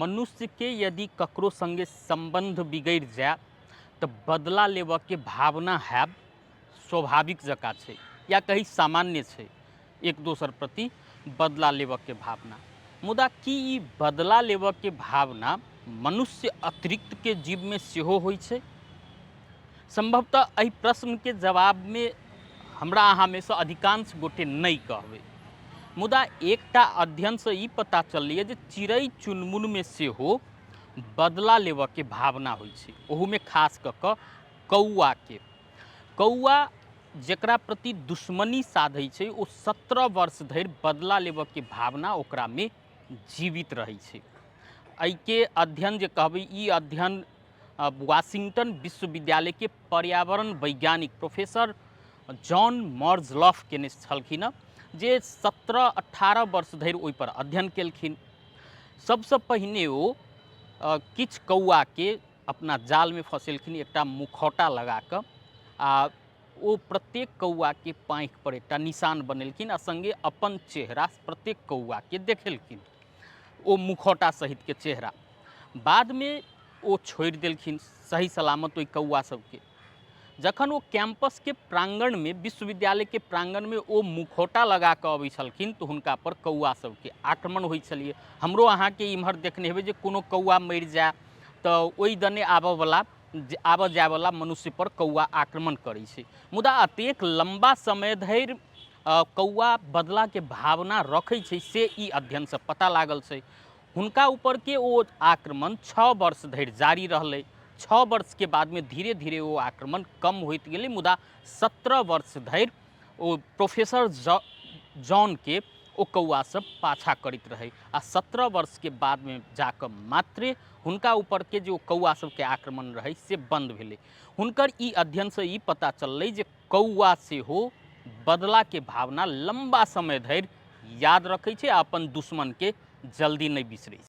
मनुष्यके यदि ककरो सङ्गे सम्बन्ध बिगड़ि जाय तऽ बदला लेबऽके भावना हैब स्वाभाविक जकाँ छै या कही सामान्य छै एक दोसर प्रति बदला लेबऽके भावना। मुदा की ई बदला लेबऽके भावना मनुष्य अतिरिक्तके जीवमे सेहो होइ छै? सम्भवतः एहि प्रश्नके जवाबमे हमरा अहाँमे सँ अधिकांश गोटे नहि कहबै। मुदा एकटा अध्ययनसँ ई पता चललैए जे चिड़ै चुनमुनमे सेहो बदला लेबऽके भावना होइ छै, ओहूमे खास कऽ कऽ कौआके। कौआ जकरा प्रति दुश्मनी साधै छै ओ 17 वर्ष धरि बदला लेबऽके भावना ओकरामे जीवित रहै छै। एहिके अध्ययन जे कहबै, ई अध्ययन वाशिंगटन विश्वविद्यालयके पर्यावरण वैज्ञानिक प्रोफेसर जॉन मॉर्जलॉफ केने छलखिन हँ, जे 17-18 वर्ष धरि ओहिपर अध्ययन केलखिन। सबसँ पहिने ओ किछु कौआके अपना जालमे फँसेलखिन एकटा मुखौटा लगाकऽ, आ ओ प्रत्येक कौआके पाँखिपर एकटा निशान बनेलखिन आ सङ्गे अपन चेहरा प्रत्येक कौआके देखेलखिन, ओ मुखौटा सहितके चेहरा। बादमे ओ छोड़ि देलखिन सही सलामत ओहि कौआ सबके। जखन ओ कैंपसके प्राङ्गणमे, विश्वविद्यालयके प्राङ्गणमे ओ मुखौटा लगा कऽ अबै छलखिन तऽ हुनका पर कौआ सबके आक्रमण होइ छलियै। हमरो अहाँके इम्हर देखने हेबै जे कोनो कौआ मरि जाय तऽ ओहि दने आबऽवला आबऽ जायवला मनुष्यपर कौआ आक्रमण करै छै। मुदा एतेक लम्बा समय धरि कौआ बदलाके भावना रखै छै से ई अध्ययनसँ पता लागल छै। हुनका ऊपरके ओ आक्रमण 6 वर्ष धरि जारी रहलै। 6 वर्षके बादमे धीरे धीरे ओ आक्रमण कम होइत गेलै, मुदा 17 वर्ष धरि ओ प्रोफेसर जॉनके ओ कौआ सब पाछा करैत रहै, आ 17 वर्षके बादमे जाकऽ मात्रे हुनका ऊपरके जे ओ कौआ सबके आक्रमण रहै से बन्द भेलै। हुनकर ई अध्ययनसँ ई पता चललै जे कौआ सेहो बदलाके भावना लम्बा समय धरि याद रखै छै आ अपन दुश्मनके जल्दी नहि बिसरै छै।